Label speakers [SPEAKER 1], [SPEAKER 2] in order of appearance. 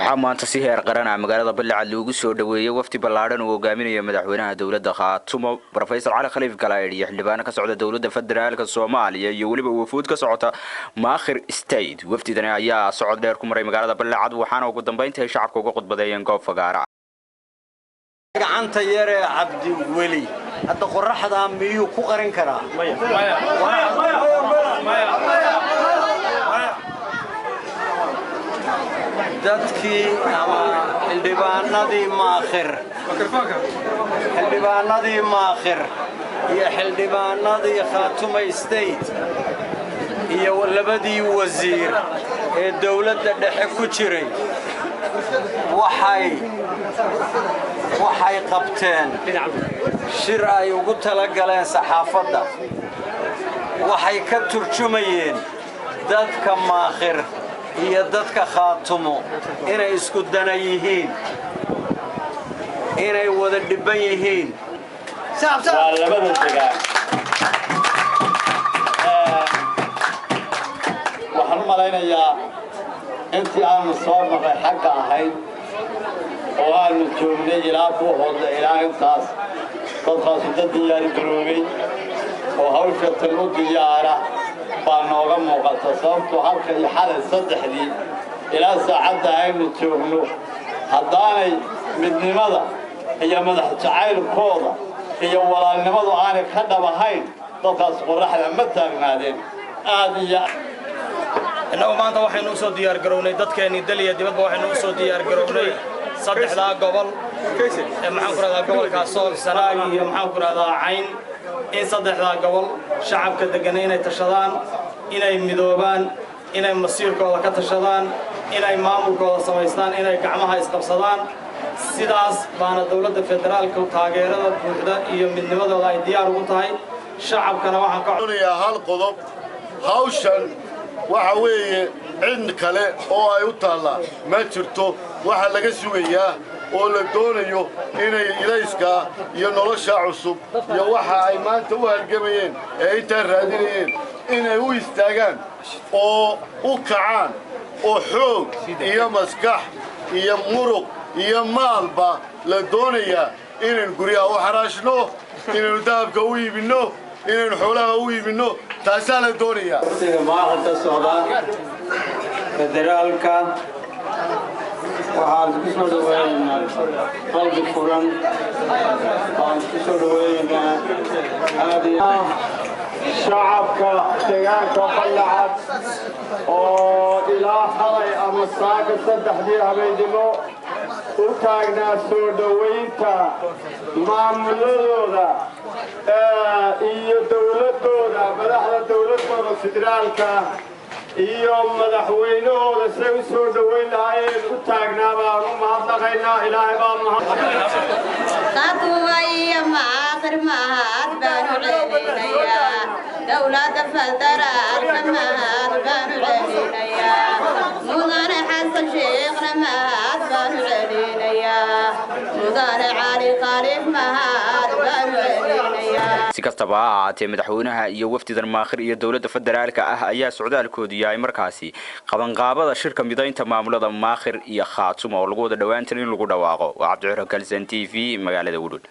[SPEAKER 1] Waxaa maanta si heer qaran ah magaalada Ballicad loogu soo dhoweeyey wafdi ballaadhan uu hogaaminayo madaxweynaha dowladda Khaatumo, Professor Cali Khaliif Galaydh, iyo xildhibaano ka socda dowladda federaalka Soomaaliya iyo weliba wafuud ka socota Maakhir State. Wafdidani ayaa socod dheer ku maray magaalada Ballicad, waxaana ugu dambeyntii ay shacabka uga khudbadeeyeen goob fagaara.
[SPEAKER 2] Gacanta yaree Cabdiweli hadda qoraxdaa miyuu ku qarin karaa? Dadkii ama xildhibaanadii Maakhir, xildhibaanadii Maakhir iyo xildhibaanadii Khaatuma State iyo labadii wasiir ee dawladda dhexe ku jiray waxay qabteen shir ay ugu tala galeen saxaafadda. Waxay ka turjumayeen dadka Maakhir iyo dadka Khaatumo inay isku dana yihiin, inay wada dhibban yihiin.
[SPEAKER 3] Waa labada degaan. Waxaan u malaynayaa intii aanu soo marray xagga ahayd oo aanu joognay ilaa Buuhoodle ilaa intaas, dadkaasu dad diyaari garoobay oo hawsha tan u diyaara baa nooga muuqata, sababtuu halka iyo xalay saddexdii ilaa saacadda aynu joogno haddaanay midnimada iyo madax jacaylkooda iyo walaalnimadu aanay ka dhab ahayn, dadkaas qorraxda ma taagnaadeen. Aad iyo
[SPEAKER 4] Innagu maanta waxaynu u soo diyaargarownay, dadkeennii dal iyo dibadba waxaynu u soo diyaargarownay saddexdaa gobol ee, maxaan ku rahdaa, gobolka Sool, Sanaag iyo, maxaan ku rahdaa, Cayn, in saddexdaa gobol shacabka deggan inay tashadaan, inay midoobaan, inay masiirkooda ka tashadaan, inay maamulkooda samaystaan, inay gacmaha isqabsadaan. Sidaas baana dowladda federaalka taageerada buuxda iyo midnimadooda ay diyaar ugu tahay. Shacabkana waxaan ka
[SPEAKER 5] doonayaa hal qodob. Hawshan waxa weeye cid kale oo ay u taallaa ma jirto. Waxa laga sugayaa oo la doonayo inay ilayskaa iyo noloshaa cusub iyo waxa ay maanta u halgamayeen ee intaa raadinayeen inay u istaagaan oo u kacaan oo xoog iyo maskax iyo muruq iyo maalba la doonayaa inaynu guryaha u xaraashno, inaynu dahabka u iibinno, inaynu xoolaha u iibinno. Taasaa la doonayaa.
[SPEAKER 3] Wafdiga Maakhir ka socda federaalka waxaan ku soo dhaweynaynaa qalbi furan, waxaan ku soo dhaweynaynaa aad iyo
[SPEAKER 6] Shacabka deegaanka Ballacad oo ilaa xalay ama saaka saddexdii habeennimo u taagnaa soo dhowaynta maamuladooda iyo dowladdooda, madaxda dowladdooda federaalka iyo madaxweynahooda say u soo dhowayn lahaayeen u taagnaa baan u mahadnaqaynaa. Ilaahay baa mahad.
[SPEAKER 7] Khaatumo iyo Maakhir mahad baanu celinayaa, dowladda federaalka mahad baanu celinayaa, mudane Xasan Sheekhna mahad baanu celinayaa, mudane Cali Khaliif mahad baanu celinayaa.
[SPEAKER 1] Si kastaba ha ahaatee, madaxweynaha iyo wafdidan Maakhir iyo dowladda federaalka ah ayaa socdaalkoodu yahay markaasi qabanqaabada shirka midaynta maamulada Maakhir iyo Khaatumo oo lagu wada dhowaantan in lagu dhawaaqo. Waa Cabdiciro, Kalsan TV, magaalada Wudhud.